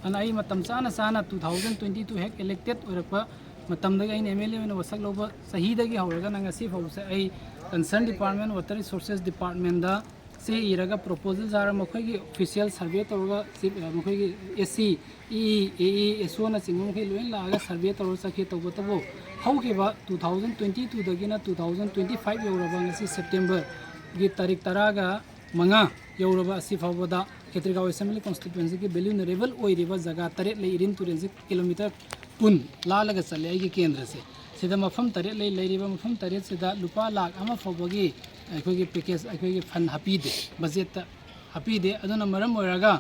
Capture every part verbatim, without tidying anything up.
ꯑꯗꯨꯅ ꯑꯩ ꯃꯇꯝ ꯆꯥꯅ ꯆꯥꯅ two thousand twenty two ꯍꯦꯛ elected ꯑꯣꯏꯔꯛꯄ ꯃꯇꯝꯗꯒꯤ, ꯑꯩꯅ M L A ꯑꯣꯏꯅ ꯋꯥꯁꯛ ꯂꯧꯕ ꯆꯍꯤꯗꯒꯤ ꯍꯧꯔꯒ ꯅꯪ ꯉꯁꯤ ꯐꯥꯎꯕꯁꯦ ꯑꯩ concern department, water resources departmentꯗ ꯆꯦ ꯏꯔꯒ, proposal ꯁꯥꯔꯒ, ꯃꯈꯣꯏꯒꯤ official survey ꯇꯧꯔꯒ, ꯆꯤꯞ-, ꯃꯈꯣꯏꯒꯤ S C, E E, A E, S O ꯅꯆꯤꯡꯕ ꯃꯈꯩ ꯂꯣꯏ ꯂꯥꯛꯑꯒ survey ꯇꯧꯔꯒ ꯆꯠꯈꯤ꯫ ꯇꯧꯕꯇꯕꯨ ꯍꯧꯈꯤꯕ two thousand twenty twoꯗꯒꯤꯅ two thousand twenty five ꯌꯧꯔꯕ ꯉꯁꯤ Septemberꯒꯤ ꯇꯥꯔꯤꯛ ꯇꯔꯥꯒ ꯃꯉꯥ ꯌꯧꯔꯕ ꯑꯁꯤ ꯐꯥꯎꯕꯗ ꯈꯦꯇ꯭ꯔꯤꯒꯥꯎ Assembly Constituencyꯒꯤ vulnerable ꯑꯣꯏꯔꯤꯕ ꯖꯒꯥ ꯇꯔꯦꯠ ꯂꯩ꯫ ꯏꯔꯤꯜ ꯇꯨꯔꯦꯜꯁꯤ kilometre ꯀꯨꯟ ꯂꯥꯜꯂꯒ ꯆꯠꯂꯦ ꯑꯩꯒꯤ ꯀꯦꯟꯗ꯭ꯔꯁꯦ꯫ ꯁꯤꯗ ꯃꯐꯝ ꯇꯔꯦꯠ ꯂꯩ꯫ ꯂꯩꯔꯤꯕ ꯃꯐꯝ ꯇꯔꯦꯠꯁꯤꯗ ꯂꯨꯄꯥ ꯂꯥꯈ ꯑꯃ ꯐꯥꯎꯕꯒꯤ ꯑꯩꯈꯣꯏꯒꯤ package, ꯑꯩꯈꯣꯏꯒꯤ fund ꯍꯥꯞꯄꯤꯗꯦ, budgetꯇ ꯍꯥꯞꯄꯤꯗꯦ꯫ ꯑꯗꯨꯅ ꯃꯔꯝ ꯑꯣꯏꯔꯒ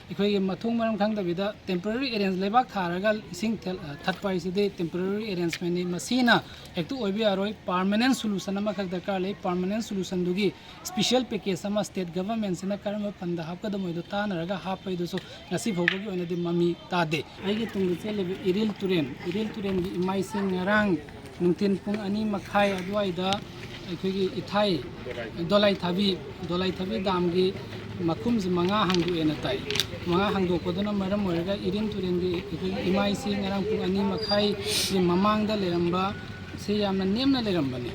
ꯑꯩꯈꯣꯏꯒꯤ ꯃꯊꯣꯡ ꯃꯔꯝ ꯈꯪꯗꯕꯤꯗ temporary arrange, ꯂꯩꯕꯥꯛ ꯊꯥꯔꯒ ꯏꯁꯤꯡ ꯊꯦꯜ-, ꯑ, ꯊꯠꯄ ꯍꯥꯏꯁꯤꯗꯤ temporary arrangementꯅꯤ꯫ ꯃꯁꯤꯅ ꯍꯦꯛꯇ ꯑꯣꯏꯕ ꯌꯥꯔꯣꯏ꯫ Permanent solution ꯑꯃꯈꯛ ꯗꯔꯀꯥꯔ ꯂꯩ꯫ Permanent solutionꯗꯨꯒꯤ special package ꯑꯃ state governmentꯁꯤꯅ ꯀꯔꯝꯕ fundꯗ ꯍꯥꯞꯀꯗꯕꯅꯣꯗꯣ ꯇꯥꯟꯅꯔꯒ ꯍꯥꯞꯄ ꯍꯥꯏꯗꯨꯁꯨ ꯉꯁꯤ ꯐꯥꯎꯕꯒꯤ ꯑꯣꯏꯅꯗꯤ ꯃꯃꯤ ꯇꯥꯗꯦ꯫ ꯑꯩꯒꯤ ꯇꯨꯡꯗ ꯆꯦꯜꯂꯤꯕ ꯏꯔꯤꯜ ꯇꯨꯔꯦꯜ, ꯏꯔꯤꯜ ꯇꯨꯔꯦꯜꯒꯤ ꯏꯃꯥꯏꯁꯤꯡ ꯉꯔꯥꯡ ꯅꯨꯡꯊꯤꯜ ꯄꯨꯡ ꯑꯅꯤ ꯃꯈꯥꯏ ꯑꯗꯨꯋꯥꯏꯗ ꯑꯩꯈꯣꯏꯒꯤ ꯏꯊꯥꯏ ꯗꯣꯂꯥꯏ ꯊꯥꯕꯤ, ꯗꯣꯂꯥꯏ ꯊꯥꯕꯤ ꯗꯥꯝꯒꯤ ꯃꯈꯨꯝꯁꯤ ꯃꯉꯥ ꯍꯥꯡꯗꯣꯛꯑꯦꯅ ꯇꯥꯏ꯫ ꯃꯉꯥ ꯍꯥꯡꯗꯣꯛꯄꯗꯨꯅ ꯃꯔꯝ ꯑꯣꯏꯔꯒ ꯏꯔꯤꯜ ꯇꯨꯔꯦꯜꯒꯤ ꯑꯩꯈꯣꯏꯒꯤ ꯏꯃꯥꯏꯁꯤ ꯉꯔꯥꯡ ꯄꯨꯡ ꯑꯅꯤ ꯃꯈꯥꯏꯒꯤ ꯃꯃꯥꯡꯗ ꯂꯩꯔꯝꯕ ꯁꯤ ꯌꯥꯝꯅ ꯅꯦꯝꯅ ꯂꯩꯔꯝꯕꯅꯤ꯫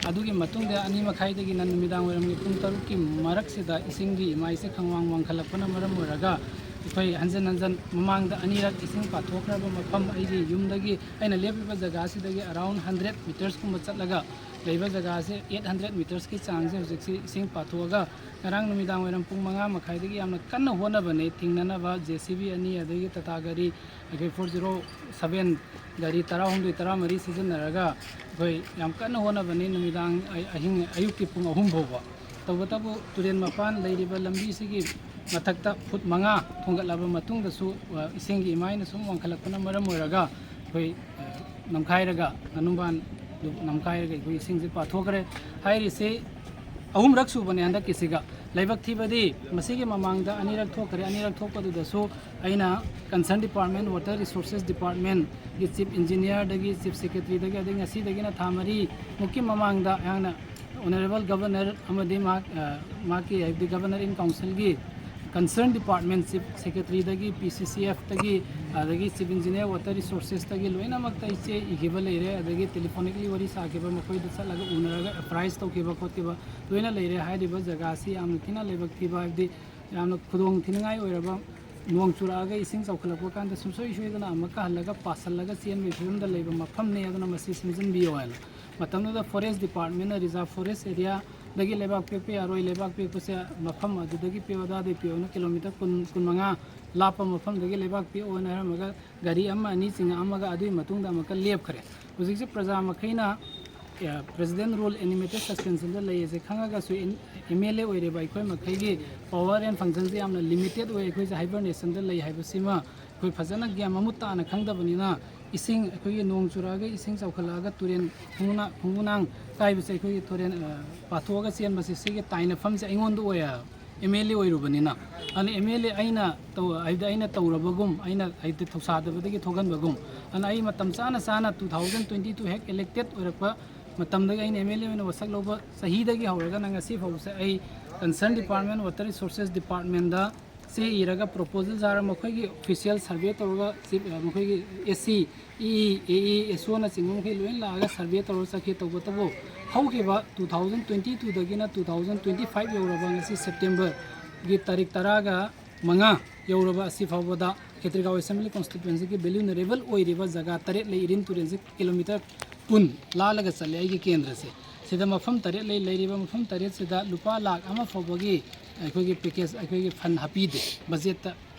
ꯑꯗꯨꯒꯤ ꯃꯇꯨꯡꯗ ꯑꯅꯤ ꯃꯈꯥꯏꯗꯒꯤꯅ ꯅꯨꯃꯤꯗꯥꯡ ꯋꯥꯏꯔꯝꯒꯤ ꯄꯨꯡ ꯇꯔꯨꯛꯀꯤ ꯃꯔꯛꯁꯤꯗ ꯏꯁꯤꯡꯒꯤ ꯏꯃꯥꯏꯁꯦ ꯈꯪꯋꯥꯡ ꯋꯥꯡꯈꯠꯂꯛꯄꯅ ꯃꯔꯝ ꯑꯣꯏꯔꯒ ꯑꯩꯈꯣꯏ ꯍꯟꯖꯟ ꯍꯟꯖꯟ ꯃꯃꯥꯡꯗ ꯑꯅꯤꯔꯛ ꯏꯁꯤꯡ ꯄꯥꯊꯣꯛꯈ꯭ꯔꯕ ꯃꯐꯝ, ꯑꯩꯒꯤ ꯌꯨꯝꯗꯒꯤ, ꯑꯩꯅ ꯂꯦꯞꯄꯤꯕ ꯖꯒꯥꯁꯤꯗꯒꯤ around hundred metersꯀꯨꯝꯕ ꯆꯠꯂꯒ ꯂꯩꯕ ꯖꯒꯥꯁꯦ eight hundred metersꯀꯤ ꯆꯥꯡꯁꯦ ꯍꯧꯖꯤꯛꯁꯤ ꯏꯁꯤꯡ ꯄꯥꯊꯣꯛꯑꯒ ꯉꯔꯥꯡ ꯅꯨꯃꯤꯗꯥꯡ ꯋꯥꯏꯔꯝ ꯄꯨꯡ ꯃꯉꯥ ꯃꯈꯥꯏꯗꯒꯤ ꯌꯥꯝꯅ ꯀꯟꯅ ꯍꯣꯠꯅꯕꯅꯦ ꯊꯤꯡꯅꯅꯕ꯫ J C B ꯑꯅꯤ, ꯑꯗꯒꯤ ꯇꯥꯇꯥ ꯒꯥꯔꯤ, ꯑꯩꯈꯣꯏ four zero seven ꯒꯥꯔꯤ ꯇꯔꯥꯍꯨꯝꯗꯣꯏ, ꯇꯔꯥꯃꯔꯤ ꯁꯤꯖꯤꯟꯅꯔꯒ ꯑꯩꯈꯣꯏ ꯌꯥꯝ ꯀꯟꯅ ꯍꯣꯠꯅꯕꯅꯤ ꯅꯨꯃꯤꯗꯥꯡ, ꯑ-, ꯑꯍꯤꯡ, ꯑꯌꯨꯛꯀꯤ ꯄꯨꯡ ꯑꯍꯨꯝ ꯐꯥꯎꯕ꯫ ꯇꯧꯕꯇꯕꯨ ꯇꯨꯔꯦꯜ ꯃꯄꯥꯟ ꯂꯩꯔꯤꯕ ꯂꯝꯕꯤꯁꯤꯒꯤ ꯃꯊꯛꯇ ꯐꯨꯠ ꯃꯉꯥ ꯊꯣꯡꯒꯠꯂꯕ ꯃꯇꯨꯡꯗꯁꯨ, ꯑ, ꯏꯁꯤꯡꯒꯤ ꯏꯃꯥꯏꯅ ꯁꯨꯝ ꯋꯥꯡꯈꯠꯂꯛꯄꯅ ꯃꯔꯝ ꯑꯣꯏꯔꯒ ꯑꯩꯈꯣꯏ, ꯑ, ꯅꯝꯈꯥꯏꯔꯒ, ꯉꯥꯅꯨꯝꯕꯥꯟꯗꯨ ꯅꯝꯈꯥꯏꯔꯒ ꯑꯩꯈꯣꯏ ꯏꯁꯤꯡꯁꯤ ꯄꯥꯊꯣꯛꯈ꯭ꯔꯦ꯫ ꯍꯥꯏꯔꯤꯁꯤ ꯑꯍꯨꯝꯔꯛ ꯁꯨꯕꯅꯦ ꯍꯟꯗꯛꯀꯤꯁꯤꯒ꯫ ꯂꯥꯏꯕꯛ ꯊꯤꯕꯗꯤ ꯃꯁꯤꯒꯤ ꯃꯃꯥꯡꯗ ꯑꯅꯤꯔꯛ ꯊꯣꯛꯈ꯭ꯔꯦ꯫ ꯑꯅꯤꯔꯛ ꯊꯣꯛꯄꯗꯨꯗꯁꯨ ꯑꯩꯅ concern department, water resources departmentꯀꯤ chief engineerꯗꯒꯤ, chief secretaryꯗꯒꯤ, ꯑꯗꯩ ꯉꯁꯤꯗꯒꯤꯅ ꯊꯥ ꯃꯔꯤꯃꯨꯛꯀꯤ ꯃꯃꯥꯡꯗ ꯑꯩꯍꯥꯛꯅ honourable governor ꯑꯃꯗꯤ ꯃꯍꯥꯛ, ꯑ, ꯃꯍꯥꯛꯀꯤ, ꯍꯥꯏꯕꯗꯤ governor in councilꯒꯤ Concern department, chief secretaryꯗꯒꯤ, P C C Fꯇꯒꯤ, ꯑꯗꯒꯤ chief engineer, water resourcesꯇꯒꯤ ꯂꯣꯏꯅꯃꯛꯇ ꯑꯩ ꯆꯦ ꯏꯈꯤꯕ ꯂꯩꯔꯦ꯫ ꯑꯗꯒꯤ telephonically ꯋꯥꯔꯤ ꯁꯥꯈꯤꯕ, ꯃꯈꯣꯏꯗ ꯆꯠꯂꯒ ꯎꯅꯔꯒ apprise ꯇꯧꯈꯤꯕ ꯈꯣꯠꯈꯤꯕ ꯂꯣꯏꯅ ꯂꯩꯔꯦ꯫ ꯍꯥꯏꯔꯤꯕ ꯖꯒꯥ ꯑꯁꯤ ꯌꯥꯝꯅ ꯊꯤꯅ ꯂꯥꯏꯕꯛ ꯊꯤꯕ, ꯍꯥꯏꯕꯗꯤ ꯌꯥꯝꯅ ꯈꯨꯗꯣꯡ ꯊꯤꯅꯤꯡꯉꯥꯏ ꯑꯣꯏꯔꯕ, ꯅꯣꯡ ꯆꯨꯔꯛꯑꯒ ꯏꯁꯤꯡ ꯆꯥꯎꯈꯠꯂꯛꯄ ꯀꯥꯟꯗ ꯁꯨꯡꯁꯣꯏ ꯁꯣꯏꯗꯅ ꯑꯃꯨꯛꯀ ꯍꯜꯂꯒ ꯄꯥꯁꯜꯂꯒ ꯆꯦꯟꯕꯒꯤ ꯐꯤꯕꯝꯗ ꯂꯩꯕ ꯃꯐꯝꯅꯤ꯫ ꯑꯗꯨꯅ ꯃꯁꯤ ꯁꯦꯝꯖꯤꯟꯕꯤꯌꯣ ꯍꯥꯏꯅ꯫ ꯃꯇꯝꯗꯨꯗ forest departmentꯅ reserve forest areaꯗꯒꯤ ꯂꯩꯕꯥꯛ ꯄꯦꯛꯄ ꯌꯥꯔꯣꯏ, ꯂꯩꯕꯥꯛ ꯄꯦꯛꯄꯁꯦ ꯃꯐꯝ ꯑꯗꯨꯗꯒꯤ ꯄꯦꯛꯑꯣ, ꯑꯗꯥꯗꯒꯤ ꯄꯦꯛꯑꯣꯅ kilometre ꯀꯨꯟ, ꯀꯨꯟꯃꯉꯥ ꯂꯥꯞꯄ ꯃꯐꯝꯗꯒꯤ ꯂꯩꯕꯥꯛ ꯄꯦꯛꯑꯣꯅ ꯍꯥꯏꯔꯝꯃꯒ ꯒꯥꯔꯤ ꯑꯃ ꯑꯅꯤ ꯆꯤꯡꯉꯛꯑꯝꯃꯒ ꯑꯗꯨꯒꯤ ꯃꯇꯨꯡꯗ ꯑꯃꯨꯛꯀ ꯂꯦꯞꯈ꯭ꯔꯦ꯫ ꯍꯧꯖꯤꯛꯁꯦ ꯄ꯭ꯔꯖꯥ ꯃꯈꯩꯅ, ꯑꯦ, President rule and limited suspensionꯗ ꯂꯩ ꯑꯁꯦ ꯈꯪꯉꯒꯁꯨ, ꯑꯦꯝ ꯑꯦꯜ ꯑꯦ ꯑꯣꯏꯔꯤꯕ ꯑꯩꯈꯣꯏ ꯃꯈꯩꯒꯤ power and functionꯁꯦ ꯌꯥꯝꯅ limited ꯑꯣꯏ, ꯑꯩꯈꯣꯏꯁꯦ hibernationꯗ ꯂꯩ ꯍꯥꯏꯕꯁꯤꯃ ꯑꯩꯈꯣꯏ ꯐꯖꯅ ꯒ꯭ꯌꯥꯟ ꯃꯃꯨꯠ ꯇꯥꯅ ꯈꯪꯗꯕꯅꯤꯅ, ꯏꯁꯤꯡ, ꯑꯩꯈꯣꯏꯒꯤ ꯅꯣꯡ ꯆꯨꯔꯛꯑꯒ ꯏꯁꯤꯡ ꯆꯥꯎꯈꯠꯂꯛꯑꯒ ꯇꯨꯔꯦꯟ ꯈꯣꯡꯅꯥ-, ꯈꯣꯡꯅꯥꯡ ꯀꯥꯏꯕꯁꯦ, ꯑꯩꯈꯣꯏꯒꯤ ꯇꯨꯔꯦꯟ, ꯑ, ꯄꯥꯊꯣꯛꯑꯒ ꯆꯦꯟꯕꯁꯦ, ꯁꯤꯒꯤ ꯇꯥꯏꯅꯐꯝꯁꯦ ꯑꯩꯉꯣꯟꯗ ꯑꯣꯏ, ꯑꯦꯝ ꯑꯦꯜ ꯑꯦ ꯑꯣꯏꯔꯨꯕꯅꯤꯅ꯫ ꯑꯗꯨꯅ ꯑꯦꯝ ꯑꯦꯜ ꯑꯦ ꯑꯩꯅ ꯇꯧ-, ꯍꯥꯏꯕꯗꯤ ꯑꯩꯅ ꯇꯧꯔꯕꯒꯨꯝ, ꯑꯩꯅ, ꯍꯥꯏꯕꯗꯤ ꯊꯧꯁꯥꯗꯕꯗꯒꯤ ꯊꯣꯛꯍꯟꯕꯒꯨꯝ꯫ ꯑꯗꯨꯅ ꯑꯩ ꯃꯇꯝ ꯆꯥꯅ ꯆꯥꯅ two thousand twenty two ꯍꯦꯛ elected ꯑꯣꯏꯔꯛꯄ ꯃꯇꯝꯗꯒꯤ ꯑꯩꯅ ꯑꯦꯝ ꯑꯦꯜ ꯑꯦ ꯑꯣꯏꯅ ꯋꯥꯁꯛ ꯂꯧꯕ ꯆꯍꯤꯗꯒꯤ ꯍꯧꯔꯒꯅ ꯉꯁꯤ ꯐꯥꯎꯕꯁꯦ ꯑꯩ concern department, water resources departmentꯗ ꯆꯦ ꯏꯔꯒ proposal ꯁꯥꯔꯒ ꯃꯈꯣꯏꯒꯤ official survey ꯇꯧꯔꯒ, ꯆꯤꯞ-, ꯑ, ꯃꯈꯣꯏꯒꯤ ꯑꯦꯁ ꯁꯤ, ꯏ ꯏ, ꯑꯦ ꯏ, ꯑꯦꯁ ꯑꯣꯅꯆꯤꯡꯕ ꯃꯈꯩ ꯂꯣꯏꯅ ꯂꯥꯛꯑꯒ survey ꯇꯧꯔꯒ ꯆꯠꯈꯤ꯫ ꯇꯧꯕꯇꯕꯨ ꯍꯧꯈꯤꯕ two thousand twenty twoꯗꯒꯤꯅ two thousand twenty five ꯌꯧꯔꯕ ꯉꯁꯤ Septemberꯒꯤ ꯇꯥꯔꯤꯛ ꯇꯔꯥꯒ ꯃꯉꯥ ꯌꯧꯔꯕ ꯑꯁꯤ ꯐꯥꯎꯕꯗ ꯈꯦꯇ꯭ꯔꯤꯒꯥꯎ assembly constituencyꯒꯤ vulnerable ꯑꯣꯏꯔꯤꯕ ꯖꯒꯥ ꯇꯔꯦꯠ ꯂꯩ꯫ ꯏꯔꯤꯟ ꯇꯨꯔꯦꯜꯁꯤ kilometre ꯀꯨꯟ ꯂꯥꯜꯂꯒ ꯆꯠꯂꯦ ꯑꯩꯒꯤ ꯀꯦꯟꯗ꯭ꯔꯁꯦ꯫ ꯁꯤꯗ ꯃꯐꯝ ꯇꯔꯦꯠ ꯂꯩ꯫ ꯂꯩꯔꯤꯕ ꯃꯐꯝ ꯇꯔꯦꯠꯁꯤꯗ ꯂꯨꯄꯥ ꯂꯥꯈ ꯑꯃ ꯐꯥꯎꯕꯒꯤ ꯑꯩꯈꯣꯏꯒꯤ package, ꯑꯩꯈꯣꯏꯒꯤ fund ꯍꯥꯞꯄꯤꯗꯦ, budgetꯇ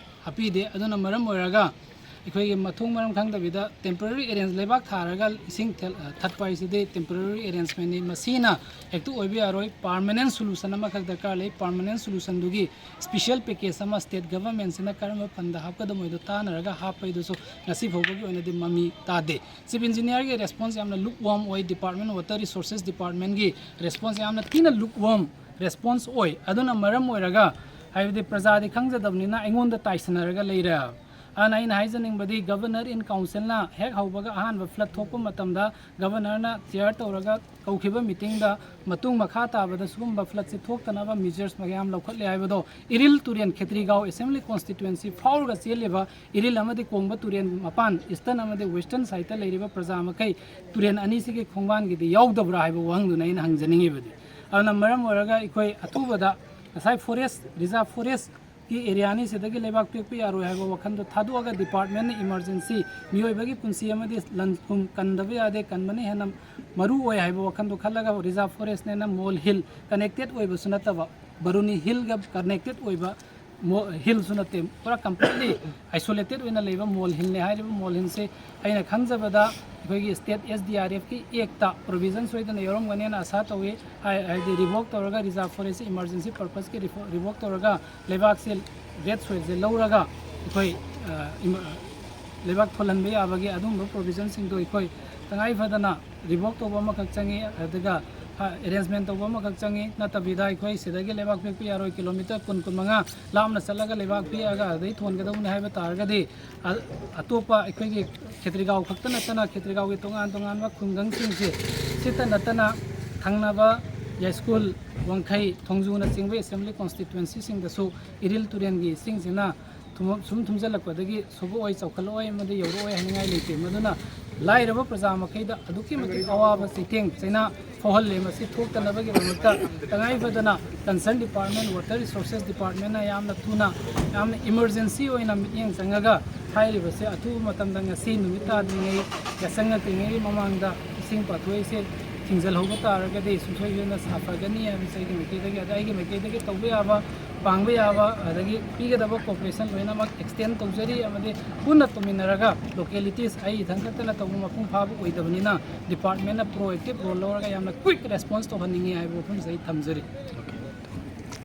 ꯍꯥꯞꯄꯤꯗꯦ꯫ ꯑꯗꯨꯅ ꯃꯔꯝ ꯑꯣꯏꯔꯒ ꯑꯩꯈꯣꯏꯒꯤ ꯃꯊꯣꯡ ꯃꯔꯝ ꯈꯪꯗꯕꯤꯗ temporary arrange, ꯂꯩꯕꯥꯛ ꯊꯥꯔꯒ ꯏꯁꯤꯡ ꯊꯦꯜ-, ꯊꯠꯄ ꯍꯥꯏꯁꯤꯗꯤ temporary arrangementꯅꯤ꯫ ꯃꯁꯤꯅ ꯍꯦꯛꯇ ꯑꯣꯏꯕ ꯌꯥꯔꯣꯏ꯫ Permanent solution ꯑꯃꯈꯛ ꯗꯔꯀꯥꯔ ꯂꯩ꯫ Permanent solutionꯗꯨꯒꯤ special package ꯑꯃ state governmentꯁꯤꯅ ꯀꯔꯝꯕ fundꯗ ꯍꯥꯞꯀꯗꯕꯅꯣꯗꯣ ꯇꯥꯟꯅꯔꯒ ꯍꯥꯞꯄꯩꯗꯨꯁꯨ ꯉꯁꯤ ꯐꯥꯎꯕꯒꯤ ꯑꯣꯏꯅꯗꯤ ꯃꯃꯤ ꯇꯥꯗꯦ꯫ Chief engineerꯒꯤ response ꯌꯥꯝꯅ lukewarm ꯑꯣꯏ, department, water resources departmentꯒꯤ response ꯌꯥꯝꯅ ꯊꯤꯅ lukewarm response ꯑꯣꯏ꯫ ꯑꯗꯨꯅ ꯃꯔꯝ ꯑꯣꯏꯔꯒ, ꯍꯥꯏꯕꯗꯤ ꯄ꯭ꯔꯖꯥꯗꯤ ꯈꯪꯖꯗꯕꯅꯤꯅ ꯑꯩꯉꯣꯟꯗ ꯇꯥꯏꯁꯟꯅꯔꯒ ꯂꯩꯔꯦ꯫ ꯑꯗꯨꯅ ꯑꯩꯅ ꯍꯥꯏꯖꯅꯤꯡꯕꯗꯤ, Governor in Councilꯅ ꯍꯦꯛ ꯍꯧꯕꯒ ꯑꯍꯥꯟꯕ flood ꯊꯣꯛꯄ ꯃꯇꯝꯗ Governorꯅ chair ꯇꯧꯔꯒ ꯀꯧꯈꯤꯕ meetingꯗ ꯃꯇꯨꯡ ꯃꯈꯥ ꯇꯥꯕꯗ ꯁꯤꯒꯨꯝꯕ floodꯁꯦ ꯊꯣꯛꯇꯅꯕ measures ꯃꯌꯥꯝ ꯂꯧꯈꯠꯂꯦ ꯍꯥꯏꯕꯗꯣ, ꯏꯔꯤꯜ ꯇꯨꯔꯦꯜ ꯈꯦꯇ꯭ꯔꯤꯒꯥꯎ assembly constituency ꯐꯥꯎꯔꯒ ꯆꯦꯜꯂꯤꯕ ꯏꯔꯤꯜ ꯑꯃꯗꯤ ꯀꯣꯡꯕ ꯇꯨꯔꯦꯜ ꯃꯄꯥꯟ, eastern ꯑꯃꯗꯤ western sideꯇ ꯂꯩꯔꯤꯕ ꯄ꯭ꯔꯖꯥ ꯃꯈꯩ ꯇꯨꯔꯦꯜ ꯑꯅꯤꯁꯤꯒꯤ ꯈꯣꯡꯕꯥꯟꯒꯤꯗꯤ ꯌꯥꯎꯗꯕ꯭ꯔꯥ ꯍꯥꯏꯕ ꯋꯥꯍꯪꯗꯨꯅ ꯑꯩꯅ ꯍꯪꯖꯅꯤꯡꯉꯤꯕꯗꯤ꯫ ꯑꯗꯨꯅ ꯃꯔꯝ ꯑꯣꯏꯔꯒ ꯑꯩꯈꯣꯏ ꯑꯊꯨꯕꯗ ꯉꯁꯥꯏ forest, reserve forestꯀꯤ areaꯅꯤ, ꯁꯤꯗꯒꯤ ꯂꯩꯕꯥꯛ ꯄꯦꯛꯄ ꯌꯥꯔꯣꯏ ꯍꯥꯏꯕ ꯋꯥꯈꯜꯗꯣ ꯊꯥꯗꯣꯛꯑꯒ departmentꯅ emergency, ꯃꯤꯑꯣꯏꯕꯒꯤ ꯄꯨꯟꯁꯤ ꯑꯃꯗꯤ ꯂꯟ ꯊꯨꯝ ꯀꯟꯗꯕ ꯌꯥꯗꯦ, ꯀꯟꯕꯅ ꯍꯦꯟꯅ ꯃꯔꯨ ꯑꯣꯏ ꯍꯥꯏꯕ ꯋꯥꯈꯜꯗꯣ ꯈꯜꯂꯒ reserve forestꯅꯦꯅ ꯃꯣꯜ hill connected ꯑꯣꯏꯕꯁꯨ ꯅꯠꯇꯕ, ꯕꯥꯔꯨꯅꯤ hillꯒ connected ꯑꯣꯏꯕ ꯃꯣ-, hillꯁꯨ ꯅꯠꯇꯦ, ꯄꯨꯔꯥ completely isolated ꯑꯣꯏꯅ ꯂꯩꯕ ꯃꯣꯜ hillꯅꯦ꯫ ꯍꯥꯏꯔꯤꯕ ꯃꯣꯜ hillꯁꯦ ꯑꯩꯅ ꯈꯪꯖꯕꯗ ꯑꯩꯈꯣꯏꯒꯤ state SDRFꯀꯤ actꯇ provision ꯁꯣꯏꯗꯅ ꯌꯥꯎꯔꯝꯒꯅꯦꯅ ꯑꯁꯥ ꯇꯧꯏ꯫ ꯍꯥꯏ-, ꯍꯥꯏꯗꯤ revoke ꯇꯧꯔꯒ reserve forest emergency purposeꯀꯤ revo-, revoke ꯇꯧꯔꯒ ꯂꯩꯕꯥꯛꯁꯦ, red soilꯁꯦ ꯂꯧꯔꯒ ꯑꯩꯈꯣꯏ, ꯑ, ꯏꯃ-, ꯂꯩꯕꯥꯛ ꯊꯣꯜꯍꯟꯕ ꯌꯥꯕꯒꯤ ꯑꯗꯨꯒꯨꯝꯕ provisionꯁꯤꯡꯗꯣ ꯑꯩꯈꯣꯏ ꯇꯉꯥꯏ ꯐꯗꯅ revoke ꯇꯧꯕ ꯑꯃꯈꯛ ꯆꯪꯉꯤ, ꯑꯗꯨꯒ, ꯑ, arrangement ꯇꯧꯕ ꯑꯃꯈꯛ ꯆꯪꯉꯤ꯫ ꯅꯠꯇꯕꯤꯗ ꯑꯩꯈꯣꯏ ꯁꯤꯗꯒꯤ ꯂꯩꯕꯥꯛ ꯄꯦꯛꯄ ꯌꯥꯔꯣꯏ, kilometre ꯀꯨꯟ, ꯀꯨꯟꯃꯉꯥ ꯂꯥꯞꯅ ꯆꯠꯂꯒ ꯂꯩꯕꯥꯛ ꯄꯦꯛꯑꯒ ꯑꯗꯩ ꯊꯣꯟꯒꯗꯧꯕꯅꯤ ꯍꯥꯏꯕ ꯇꯥꯔꯒꯗꯤ, ꯑ-, ꯑꯇꯣꯞꯄ ꯑꯩꯈꯣꯏꯒꯤ ꯈꯦꯇ꯭ꯔꯤꯒꯥꯎ ꯈꯛꯇ ꯅꯠꯇꯅ ꯈꯦꯇ꯭ꯔꯤꯒꯥꯎꯒꯤ ꯇꯣꯉꯥꯟ ꯇꯣꯉꯥꯟꯕ ꯈꯨꯡꯒꯪꯁꯤꯡꯁꯦ, ꯁꯤꯇ ꯅꯠꯇꯅ ꯊꯪꯅꯕ ꯌꯥꯏꯁ꯭ꯀꯨꯜ, ꯋꯥꯡꯈꯩ, ꯊꯣꯡꯖꯨꯅꯆꯤꯡꯕ assembly constituencyꯁꯤꯡꯗꯁꯨ ꯏꯔꯤꯜ ꯇꯨꯔꯦꯜꯒꯤ ꯏꯁꯤꯡꯁꯤꯅ ꯊꯨꯝ-, ꯁꯨꯝ ꯊꯨꯝꯖꯤꯜꯂꯛꯄꯗꯒꯤ ꯁꯣꯛꯂꯛꯑꯣꯏ, ꯆꯥꯎꯈꯠꯂꯛꯑꯣꯏ ꯑꯃꯗꯤ ꯌꯧꯔꯛꯑꯣꯏ ꯍꯥꯏꯅꯤꯡꯉꯥꯏ ꯂꯩꯇꯦ꯫ ꯃꯗꯨꯅ ꯂꯥꯏꯔꯕ ꯄ꯭ꯔꯖꯥ ꯃꯈꯩꯗ ꯑꯗꯨꯛꯀꯤ ꯃꯇꯤꯛ ꯑꯋꯥꯕ ꯆꯩꯊꯦꯡ ꯆꯩꯅꯥ ꯐꯥꯎꯍꯜꯂꯦ꯫ ꯃꯁꯤ ꯊꯣꯛꯇꯅꯕꯒꯤꯗꯃꯛꯇ ꯇꯉꯥꯏ ꯐꯗꯅ concern department, water resources departmentꯅ ꯌꯥꯝꯅ ꯊꯨꯅ, ꯌꯥꯝꯅ emergency ꯑꯣꯏꯅ ꯃꯤꯠꯌꯦꯡ ꯆꯪꯉꯒ ꯍꯥꯏꯔꯤꯕꯁꯦ ꯑꯊꯨꯕ ꯃꯇꯝꯗ ꯉꯁꯤ ꯅꯨꯃꯤꯠ ꯇꯥꯗ꯭ꯔꯤꯉꯩ, ꯌꯥꯆꯪꯉꯛꯇ꯭ꯔꯤꯉꯩꯒꯤ ꯃꯃꯥꯡꯗ ꯏꯁꯤꯡ ꯄꯥꯊꯣꯛꯏꯁꯦ ꯊꯤꯡꯖꯤꯜꯍꯧꯕ ꯇꯥꯔꯒꯗꯤ ꯁꯨꯡꯁꯣꯏ ꯁꯣꯏꯗꯅ ꯁꯥꯐꯒꯅꯤ ꯍꯥꯏꯕꯁꯦ ꯑꯩꯒꯤ ꯃꯥꯏꯀꯩꯗꯒꯤ, ꯑꯗ ꯑꯩꯒꯤ ꯃꯥꯏꯀꯩꯗꯒꯤ ꯇꯧꯕ ꯌꯥꯕ, ꯄꯥꯡꯕ ꯌꯥꯕ, ꯑꯗꯒꯤ ꯄꯤꯒꯗꯕ cooperation ꯂꯣꯏꯅꯃꯛ extend ꯇꯧꯖꯔꯤ꯫ ꯑꯃꯗꯤ ꯄꯨꯟꯅ ꯇꯧꯃꯤꯟꯅꯔꯒ localities ꯑꯩ ꯏꯊꯟ ꯈꯛꯇꯅ ꯇꯧꯕ ꯃꯄꯨꯡ ꯐꯥꯕ ꯑꯣꯏꯗꯕꯅꯤꯅ departmentꯅ proactive role ꯂꯧꯔꯒ ꯌꯥꯝꯅ quick response ꯇꯧꯍꯟꯅꯤꯡꯉꯤ ꯍꯥꯏꯕ ꯋꯥꯐꯝꯁꯦ ꯑꯩ ꯊꯝꯖꯔꯤ꯫